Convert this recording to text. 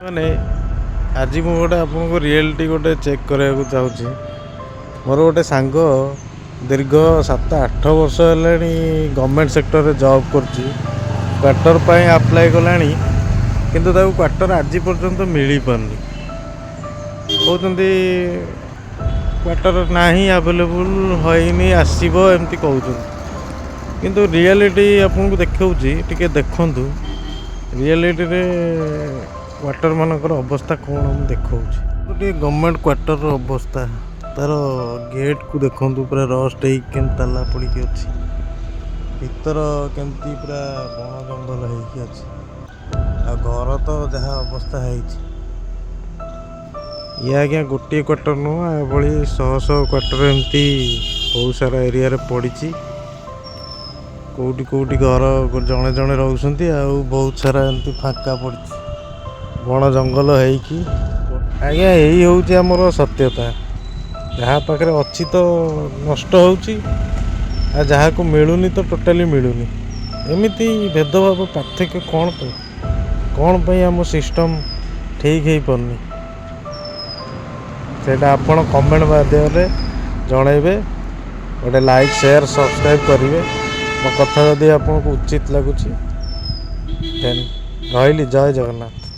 ମାନେ ଆଜି ମୁଁ ଗୋଟେ ଆପଣଙ୍କୁ ରିଏଲିଟି ଗୋଟେ ଚେକ୍ କରିବାକୁ ଚାହୁଁଛି। ମୋର ଗୋଟେ ସାଙ୍ଗ ଦୀର୍ଘ 7-8 ବର୍ଷ ହେଲାଣି ଗଭର୍ଣ୍ଣମେଣ୍ଟ ସେକ୍ଟରରେ ଜବ୍ କରୁଛି। କ୍ୱାର୍ଟର ପାଇଁ ଆପ୍ଲାଏ କଲାଣି, କିନ୍ତୁ ତାକୁ କ୍ୱାର୍ଟର ଆଜି ପର୍ଯ୍ୟନ୍ତ ମିଳିପାରୁନି। କହୁଛନ୍ତି କ୍ୱାର୍ଟର ନାହିଁ, ଆଭେଲେବୁଲ୍ ହେଇନି, ଆସିବ, ଏମିତି କହୁଛନ୍ତି। କିନ୍ତୁ ରିଆଲିଟି ଆପଣଙ୍କୁ ଦେଖାଉଛି, ଟିକେ ଦେଖନ୍ତୁ। ରିଆଲିଟିରେ କ୍ୱାର୍ଟର ମାନଙ୍କର ଅବସ୍ଥା କ'ଣ ମୁଁ ଦେଖାଉଛି ଟିକେ। ଗଭର୍ଣ୍ଣମେଣ୍ଟ କ୍ୱାର୍ଟରର ଅବସ୍ଥା, ତାର ଗେଟ୍କୁ ଦେଖନ୍ତୁ, ପୁରା ରଷ୍ଟ ହେଇକି କେମିତି ତାଲା ପଡ଼ିକି ଅଛି। ଭିତର କେମିତି ପୁରା ବଣ ଜଙ୍ଗଲ ହେଇକି ଅଛି। ଆଉ ଘର ତ ଯାହା ଅବସ୍ଥା ହେଇଛି। ଇଏ ଆଜ୍ଞା ଗୋଟିଏ କ୍ୱାର୍ଟର ନୁହଁ, ଏଭଳି ଶହ ଶହ କ୍ୱାର୍ଟର ଏମିତି ବହୁତ ସାରା ଏରିଆରେ ପଡ଼ିଛି। କେଉଁଠି କେଉଁଠି ଘର ଜଣେ ଜଣେ ରହୁଛନ୍ତି, ଆଉ ବହୁତ ସାରା ଏମିତି ଫାଙ୍କା ପଡ଼ିଛି ବଣ ଜଙ୍ଗଲ ହେଇକି। ଆଜ୍ଞା, ଏଇ ହେଉଛି ଆମର ସତ୍ୟତା। ଯାହା ପାଖରେ ଅଛି ତ ନଷ୍ଟ ହେଉଛି, ଆଉ ଯାହାକୁ ମିଳୁନି ତ ଟୋଟାଲି ମିଳୁନି। ଏମିତି ଭେଦଭାବ, ପାର୍ଥକ୍ୟ କ'ଣ ପାଇଁ? କ'ଣ ପାଇଁ ଆମ ସିଷ୍ଟମ୍ ଠିକ୍ ହେଇପାରୁନି? ସେଇଟା ଆପଣ କମେଣ୍ଟ ମାଧ୍ୟମରେ ଜଣାଇବେ। ଗୋଟେ ଲାଇକ୍, ସେୟାର, ସବସ୍କ୍ରାଇବ୍ କରିବେ ମୋ କଥା ଯଦି ଆପଣଙ୍କୁ ଉଚିତ ଲାଗୁଛି। ଦେନ୍ ରହିଲି, ଜୟ ଜଗନ୍ନାଥ।